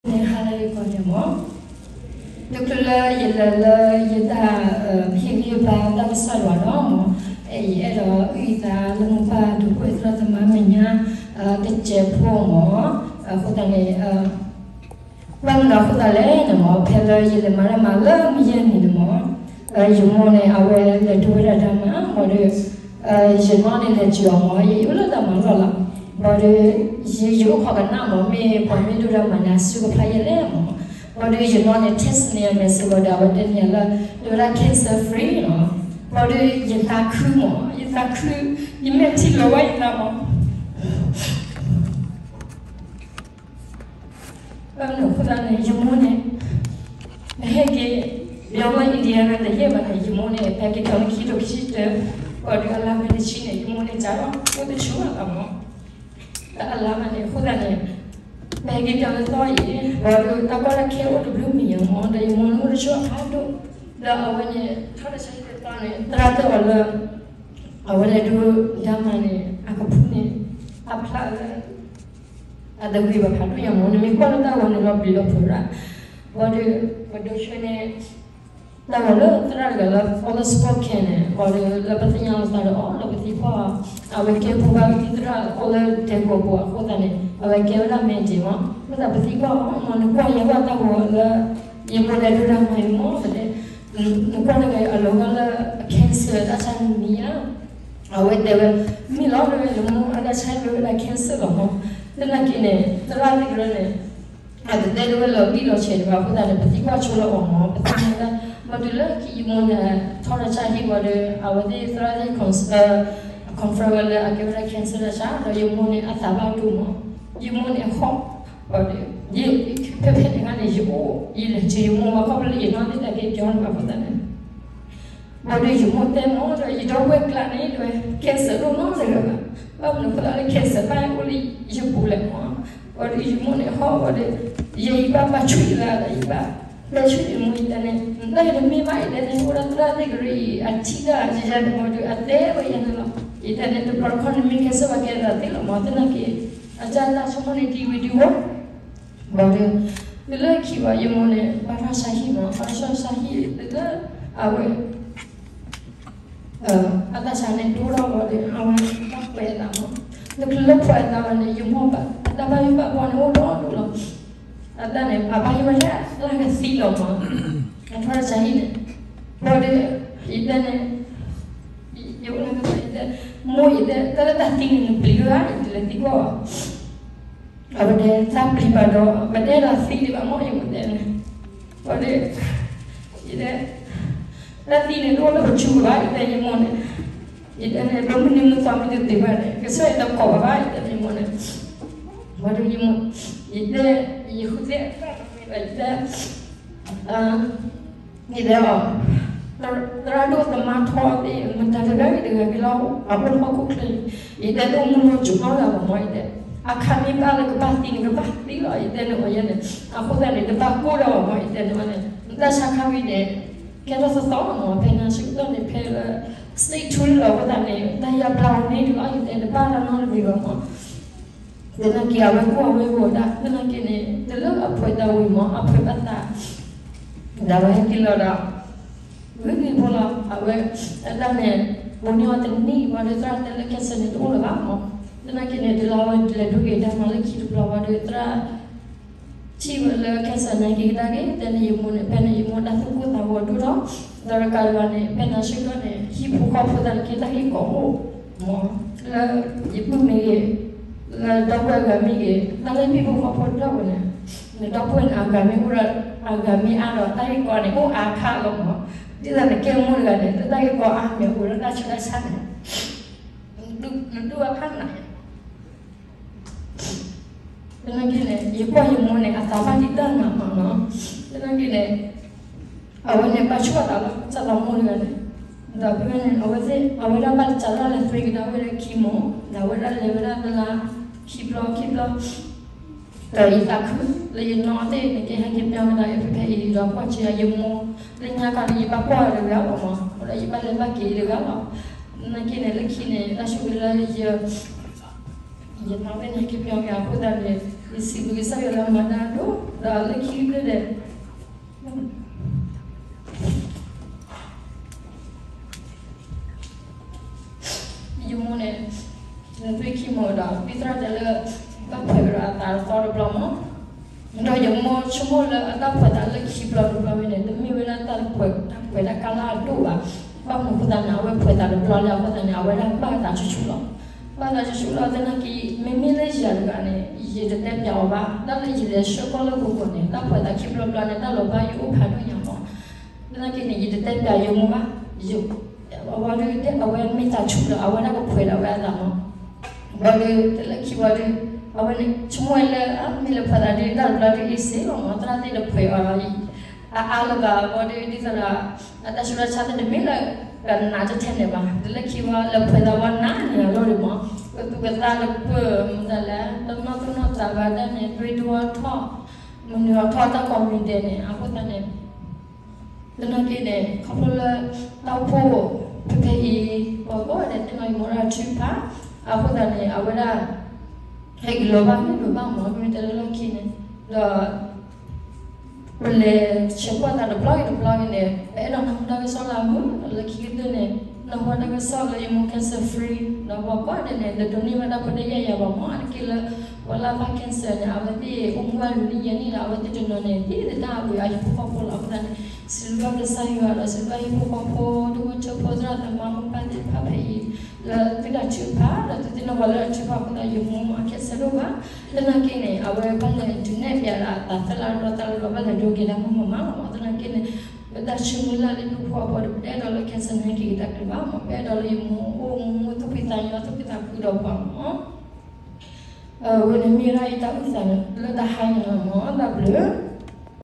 န့ၣ်ဟါလၢယဂီၢ်န့ၣ်မ့ၢ် တချုးလၢယလဲၤလၢယတၢ်ဟ့ၣ်ဂံၢ်ဟ့ၣ်ဘါတၢ်ကစီၣ်ယွၤဒီးမ့ၢ် ယအဲၣ်ဒိးအုၣ်ယသးလၢမိၢ်ပၢ်ဒိၣ်ဖိသရၣ်သမါမဲာ်ညါ တစဲးဖိမ့ၢ် အဃိသတးန့ၣ် ဘၣ်မနုၤအဃိသတးလဲၣ်န့ၣ်မ့ၢ် ဖဲလၢယလဲၤမၤတၢ်မၤလၢမုၢ်ယဲၢ်နံၤန့ၣ်မ့ၢ် ယမိၢ်န့ၣ် အဝဲလဲၤဒိဝဲဒၣ်တၢ်မၤ ဘၣ်ဒီး ယနီၢ်န့ၣ်လဲၤစၢၤအီၤမ့ၢ် ယအိၣ်လၢတၢ်မၤလီၢ်လီၤ. ဘၣ်ဒီး ယအိၣ်ခိးကနၣ်မ့ၢ် မ့ၢ်ပှၤမ့ၢ်ဒိၣ်တၢ်မၤန့ၣ် အစုကဖးယဲလဲၣ်မ့ၢ်. ဘၣ်ဒီးယနီၢ်န့ၣ် test န့ၢ်အမဲာ်စ့ၢ်ကီးဒီး အဝဲတဲန့ၢ်လၢ ဒိၣ်ဝဲဒၣ် cancer free လီၤ. ဘၣ်ဒီးယသးခုမ့ၢ် ယသးခု ယမဲာ်ထံလီၤဝဲယသးမ့ၢ် ဘၣ်မနုၤအဃိသတးန့ၣ် ယမိၢ်န့ၣ် ဟဲက့ၤ လၢ India တယဲၢ်ဘၣ်န့ၣ် ယမိၢ်န့ၣ် ဖဲက့ၤတီၤလၢခံထိခံဆံတၢ ဘၣ်ဒီးအလါမဲာ်တဆံန့ၣ် ယမိၢ်န့ၣ် စးထီၣ်အိၣ်တဆူၣ်ဘၣ်မ့ၢ် အလါမးန့ၣ် အဃိသတးန့ၣ် ဖဲက့ၤတီၤလၢသီအံၤ ဘၣ်ဒီးတၢ်ကီတၢ်ခဲအိၣ်တဘျုးမံၤမ့ၢ် ဒီးယမိၢ်န့ၣ်အိၣ်တဆူၣ်အဖးဒိၣ် ဒီးအဝဲန့ၣ် ထီၣ်တၢ်ဆါဟံၣ်သီန့ၣ် သရၣ်တဲအီၤလၢ အဝဲလဲၤဒိတၢ်မၤန့ၣ် အကဖူန့ၣ် အဖျါလၢ အတဂ့ၤဘၣ်ဖးဒိၣ်ညါမ့ၢ် နမ့ၢ်ကွၢ်လၢတၢ်ဂီၤန့ၣ်လီၤဘျံးလီၤဖုးရၣ် ဘၣ်ဒီး ပဒိဆှၢန့ၣ် တၢ်ဂီၤလၢသရၣ်တဂၤလၢ Forest Park န့ၣ် ဘၣ်ဒီးလၢပသ့ၣ်ညါလီၤသးဒီးအီၤ လၢပသံကွၢ်အီၤ အဝဲကဲဖိဘၣ်ကသံၣ်သရၣ်အိၣ်လၢဒဲကဝီၤပူၤအဃိသတးန့ၣ် အဝဲကဲဝဲဒၣ် medic မ့ၢ် အဃိသတးပသံကွၢ်အီၤ မ့ၢ်နကွၢ်ယဲဘၣ်တၢ်ဂီၤလၢ ယမိၢ်လဲၤဒိတၢ်မၤအံၤမ့ၢ် ပတဲ နကွၢ်တဂၤအံၤအလီၤဂာ်လၢ cancer တၢ်ဆါန့ၣ်မံၤဧါ အဝဲတဲဝဲ မ့ၢ်လီၤ တဲဝဲ ယမိၢ်အတၢ်ဆါဟံၣ်ဝဲဒၣ် cancer လီၤမ့ၢ် သနာ်က့န့ၣ် သရၣ်သ့ၣ်တဖၣ်န့ၣ် အတတဲဒၣ်ဝဲလီၤတံၢ်လီၤဆဲးဒံးဘၣ်အဃိသတးန့ၣ် ပသံကွၢ်ဆိလၢအီၤမ့ၢ် ပသ့ၣ်ညါဒၣ် ဘၣ်တုၤလၢခံယမိၢ်န့ၣ် ထီၣ်တၢ်ဆါဟံၣ်ဝံၤဒီး အဝဲသ့ၣ်သရၣ်သ့ၣ် confirm ဝဲလၢအကဲဝဲဒၣ် cancer တၢ်ဆါ ဒီးယမိၢ်န့ၣ် အသးဘၣ်ဒိမ့ၢ် ယမိၢ်န့ၣ်အဟီၣ် ဘၣ်ဒီး ယ ဖဲဖဲန့ၣ်အခါန့ၣ် ယအိၣ် ယလဲၤစၢၤယမိၢ်ဝဲခီဖျိလၢယနီၢ်သ့ၣ်တၢ်ကဲပျီန့ၣ်ဘၣ်အဃိသတးန့ၣ် ဘၣ်ဒီးယမိၢ်တဲမ့ၢ်ဒီး ယဒီပုၢ်ဝဲၢ်ကျါန့ၣ် တဲဝဲ cancer ဒိၣ်နီတဂၤဘၣ် ဘၣ်မနုၤအဃိသတးလၢ cancer ဘၣ်အိၣ်လၢယပူၤလဲၣ်မ့ၢ် ဘၣ်ဒီးယမိၢ်န့ၣ်ဟီၣ်ဘၣ်ဒီး ယဲယဘၣ်ဘၣ်ဆူၣ်ယသးဒီးယဘၣ် ဘၣ်ဆူၣ်ယမိၢ်ယတဲန့ၣ် နတၢ်အံၤတမ့ၢ်ဘၣ် ယတဲန့ၣ် အိၣ်ဒၣ်သရၣ်သ့ၣ်ကရံၣ်အထံၣ်တၢ်ယယၤတမီၤဒီး အတဲဝဲယၤန့ၣ်လီၤ ယတဲန့ၣ် တဘျီတခီၣ်န့ၣ်မ့ၢ် cancer ဘၣ်ကဲသးသ့လီၤမ့ၢ် သနာ်က့ အတၢ်တၢ်ဆိကမိၣ်န့ၣ်ဒံဝံၤဒံဝီ ဘၣ်ဒီး တုၤလၢခံဘၣ်ယမိၢ်န့ၣ် ဘၣ်ထီၣ်ဆါဟံၣ်မ့ၢ် ဘၣ်ထီၣ်ဆါဟံၣ်တုၤလၢ အဝဲ အတၢ်ဆါန့ၣ်ဒိၣ်ထီၣ်ဘၣ်ဒီး အဝဲဘၣ်ဖှဲးအသးမ့ၢ် တချုးလၢဖှဲးအသးဘၣ်န့ၣ် ယမိၢ်ဘၣ် အတၢ်ဘၣ်ယိၣ်ဘၣ်ဘှီန့ၣ်အိၣ်ဒီဒိၣ်လီၤ အတၢ်န့ၣ် အဘၣ်ယိၣ်ဝဲဒၣ်လၢကသံလီၤမ့ၢ် အထီၣ်တၢ်ဆါဟံၣ်န့ၣ် ဘၣ်ဒီး ယတဲန့ၣ် ယအိၣ်လၢကသံ ယတဲ မိၢ်ယတဲ တၢ်လၢတၢ်သံန့ၣ် နပျံၤဝဲဘၣ် ယတလဲၤသံကွၢ်ဘၣ် အဝဲတဲ တၢ်ပျံၤဘၣ်ဒီး ပတဲဒၣ်သံဒံးဘၣ်မ့ၢ် ယမိၢ်တဲန့ၣ် ဘၣ်ဒီး ယတဲ တၢ်သံန့ၣ်တအိၣ်လၢပစုပူၤဘၣ် ယတဲယမိၢ်န့ၣ် ယတဲန့ၣ် လၢမုၢ်နံၤမုၢ်သီမ့ၢ်တတုၤဘၣ်န့ၣ် ကစၢ်ယွၤတကိးဘၣ်ဘၣ် ယတဲယမိၢ်န့ၣ် ဘၣ်ဒီးယမိၢ် ယတဲ ယဃုသ့ၣ် ယတဲ ယတဲအီၤ သရၣ်ဒိၣ်သမါထီသ့ၣ် မတၤတဂၤဂ့ၤတဂၤဂ့ၤလီၤ အအိၣ်လၢဟီၣ်ခိၣ်ချၢအံၤ ယတဲတအိၣ်မူလၢကၠိနီတဂၤဘၣ်မ့ၢ် ယတဲ အခါမ့ၢ်ဘၣ်လၢကဘၣ်သံန့ၣ် ကဘၣ်သံလီၤ ယတဲန့ၣ်အီၤယဲန့ၣ် အဃိသတးန့ၣ် တဘၣ်ကိၢ်ဒီးဘၣ်မ့ၢ် ယတဲန့ၣ်ဘၣ်န့ၣ် တၢ်ဆါခါဝံၤန့ၣ် ကဲထီၣ်သီသီမ့ၢ် ဖဲနၤဆၢကတီၢ်န့ၣ် ဖဲလၢ stage two လီၤအဃိသတးန့ၣ် တၢ်ယါဘျါဝဲန့ၣ်လီၤ ယတဲ တဘၣ်တၢ်နီတမံၤဘၣ်မ့ၢ် သနာ်က့ အဝဲကိၢ်အဝဲဂီၤဒၣ် သနာ်က့န့ၣ် တုၤလၢအဖှဲးသးဝံၤမ့ၢ် အဖှဲးဘၣ်သး ဒီးအဝဲဟဲက့ၤလီၤဒီး ဂ့ၤဂ့ၤဖိလီၤ အဝဲ အတၢ်န့ၣ် ဘိးန့ၢ်အီၤတနံၣ်ဝံၤဒီး သရၣ်တဲလၢ cancer န့ၣ်တအိၣ်လၢၤဘၣ်မ့ၢ် သနာ်က့န့ၣ် တုၤလၢအဝဲလဲၤဒိက့ၤတၢ်မၤလၢခံတဘျီဝံၤဒီး သရၣ် ထံၣ်ဝဲလၢ cancer နာ်က့ၤကဒါက့ၤ တဲန့ၣ်ယမိၢ်န့ၣ် ဖဲန့ၣ်ယမိၢ်တၢ်သူၣ်ကိၢ်သးဂီၤဒိၣ်ထီၣ် ဒီးတကးဒံးဘၣ်န့ၣ် ဖဲနၤဆၢကတီၢ်န့ၣ် ဟံၣ်ဖိဃီဖိသနာ်က့ တၢ်ဂ့ၢ်ကီအိၣ်မ့ၢ် လၢယပုၢ်မ့ၢ်ဂ့ၤ လၢဒီပုၢ်ဝဲၢ်အဂၤမ့ၢ်ဂ့ၤ တၢ်လၢဟံၣ်ဖိဃီဖိတဖၣ်ဝဲန့ၣ် နဒီပုၢ်ဝဲၢ်န့ၣ် အဂၤမ့ၢ်အိၣ်ဒီး အဂၤမ့ၢ်အါဒီး တၢ်ဂ့ၢ်ကီန့ၣ် အိၣ်အါခါလီၤမ့ၢ် ဒ်သိးနကဲမိၢ်တဂၤန့ၣ် လၢတၢ်ဂ့ၢ်ကီအါမ့ၢ်အိၣ်ဒီးတၢ်ဆူးတၢ်ဆါန့ၣ် နဒိၣ်အါခါနၤ သနာ်က့န့ၣ် ယကွၢ်ယမိၢ်န့ၣ် အသးဘၣ်ဒံးတၢ်နးမးနီၤ သနာ်က့န့ၣ် အဝဲန့ၣ် ဘၣ်ဆိၣ်အသးလီၤ စးထီၣ်မိၢ်တဂၤန့ၣ် ဒီးဖဲန့ၣ် အဝဲသ့ၣ် အဝဲဒၣ်ဘၣ်တစးထီၣ်လဲၤသံကဒါဝဲဒၣ် chemo ဒီးအဝဲဒၣ်လဲၤဝဲဒၣ်တလါ ခံဘျီ ခံဘျီ ဒီးယသးခု လၢယနီၢ်သ့ၣ်န့ၣ် ကဟဲက့ၤပျီကဒါက့ၤဖဲဖဲအံၤဒီး ကွၢ်စၢၤယမိၢ် လၢညါခါန့ၣ် ယဘၣ်ကွၢ်တဂၤလီၤမး ဒီးယဘၣ်လဲၤဘၣ်က့ၤတဂၤလီၤ သနာ်က့န့ၣ် လၢခံန့ၣ် တၢ်ဆိၣ်ဂ့ၤလၢယ ယမၤဝဲန့ၣ်က့ၤပၠီက့ၤအဃိသတးန့ၣ် ယစံးဘျုးကစၢ်ယွၤလၢအမၤတၢ်ဒိၣ် ဒီးလၢခံကတၢၢ်ဒီး ယမိၢ်န့ၣ် နသွံၣ်ခံမီၤဒီး ဒ်သရၣ်တဲလၢ ဘၣ်ဖှဲးဒီးအသးတသီတဘျီမီၤ, ဒီးယမိၢ်ဆိကမိၣ်လၢအတၢ်ဖှဲးသးလၢခံဘျီတဘျီဝဲန့ၣ် တမ့ၢ်ဝဲဒၣ်တၢ်ဖှဲး တၢ်ဖှဲးတၢ်ကါလၢအဒိၣ်ဘၣ်. ဘၣ်မနုၤအဃိသတးန့ၣ် အဝဲဖှဲးသးတဘျီလၢအဃိသတးန့ၣ် အဝဲဒၣ်ဘၣ်သးဆူၣ်ဆူၣ်လီၤ. ဘၣ်သးဆူၣ်ဆူၣ်လီၤသနာ်က့ မ့မ့ၢ်လၢယၤတဂၤန့ၣ် ယတတဲပျးအီၤဘၣ်. တၢ်လၢယလဲၤဆှၢကီၢ်လၢပူၤပူၤန့ၣ် တၢ်ဖှဲးသးခံဘျီဘျီန့ၣ် တၢ်လီၤဘၣ်ယအိၣ်ဖးဒိၣ်ညါမီၤ. သနာ်က့န့ၣ် ယတတဲပျးယမိၢ်ဘၣ်. အဝဲဒၣ်အဝဲမ့ၢ်သးဆူၣ်ဒီး အဝဲဒၣ်ကဖှဲးဒီးဝဲအသးမီၤ. ဘၣ်ဒီး တလၢခံဘၣ်ဒီး အဝဲန့ၣ် ဆိကမိၣ်ဝဲလၢ မ့ၢ်လဲၤဖှဲးသးဒ်တၢ်တဘျီဒ်အံၤစ့ၢ်ကီးမီၤ သရၣ်သ့ၣ်တဖှဲးအီၤ အအါလၢၤဘၣ်ဘၣ်ဒီး ဒ်သိးဒီး အတၢ်ဆူးတၢ်ဆါသ့ၣ်တမ့ၢ်လၢ ကနးတထဲန့ၣ်ဘၣ်. တလၢခံဘၣ် လဲၤဖှဲးသးဝဲနးန့ၣ်အလီၢ်ဒံးမီၤ ကသူၣ်ကသးတပၢၢ် မတၤလဲၣ် တနီၣ်သူၣ်နီၣ်သးဘၣ်ဒၣ်န့ၣ် ဒွဲၣ်ဒွဲၣ်ထီၣ် မနုၤအထီၣ်တၢ်ကိးမံၤဒဲးန့ၣ် အဃိသတးန့ၣ် သနာ်က့န့ၣ် ခီဖျိလၢ တၢ်အိၣ်ဖှိၣ် ဖဲဖဲအံၤ ပှၤကိးဂၤဒဲးသ့ၣ်နီၣ်ယမိၢ်ဒၣ်ထုကဖၣ် အဃိသတးန့ၣ် အဝဲဒၣ် ဟဲက့ၤလီၤဘၣ်မုၢ်ဒိၣ်ဘၣ်မီၤ မ့ၢ်တဲလၢလီၢ်ခံန့ၣ် ဒီး ပလဲၤဆဲးကွၢ်သးတဘျီဂ့ၤတဘျီဂ့ၤန့ၣ် ပအဲၣ်ဒိးနၢ်ဟူတၢ်ကစီၣ်လၢအမုာ် ဒီးလၢခံကတၢၢ်န့ၣ် နၢ်ဟူတၢ်ကစီၣ်လၢယမိၢ် cancer free ဒီးပှၤကိးဂၤဒဲးန့ၣ် တဒိးန့ၢ်ဘၣ်တၢ်ဖိတၢ်ယာ်ယၤဘၣ်မီၤ အါတက့ၢ်လၢ ပှၤလၢအဘၣ် cancer န့ၣ် အဝဲသ့ၣ်အိၣ်မူဘၣ်လွံၢ်နံၣ်ယဲၢ်နံၣ်ဒီး အဝဲသ့ၣ်တနီၤန့ၣ် သံသဒၣ်ဝံၤအဟံၣ်ဖိဃီဖိလီၤ. အဃိသတးန့ၣ် စံးဘျုးဘၣ်ကစၢ်ယွၤဒီး စံးဘျုးဘၣ်ဟံၣ်ဖိဃီဖိ ဒူၣ်ဖိထၢဖိ သရၣ်သမါမိၢ်ပၢ်သ့ၣ်တဖၣ်ဖဲအံၤ လၢသုတၢ်ထုကဖၣ် ဒီးသုသ့ၣ်နီၣ်ပှၤလၢအထုကဖၣ်အဃိသတး ယမိၢ်အ cancer ဒိၣ်ဘၣ်. သနာ်က့န့ၣ် အဝဲဘၣ်လဲၤဒုးနဲၣ်ပျးဒၣ်အသးသၢလါဒီး သၢလါဒီးဘၣ်လဲၤဒိက့ၤတၢ်မုၢ်မးမးလီၤမီၤ. သနာ်က့န့ၣ် ပတၢ်ဆိကမိၣ်လၢလၢဟံၣ်ဖိဃီဖိဒီး ပတအဲၣ်ဒိးလၢ cancer န့ၣ်ဟဲက့ၤကဒါက့ၤဘၣ်မီၤ. ပအဲၣ်ဒိးလၢယမိၢ်အိၣ်မူသူၣ်ဖှံသးညီ သူၣ်ဖှံသးခုဒီးပှၤမီၤ အဝဲန့ၣ်မ့ၢ်ဒၣ်ယတၢ်အုၣ်သးလၢတဟါညါလီၤမီၤ တၢ်ဘျုး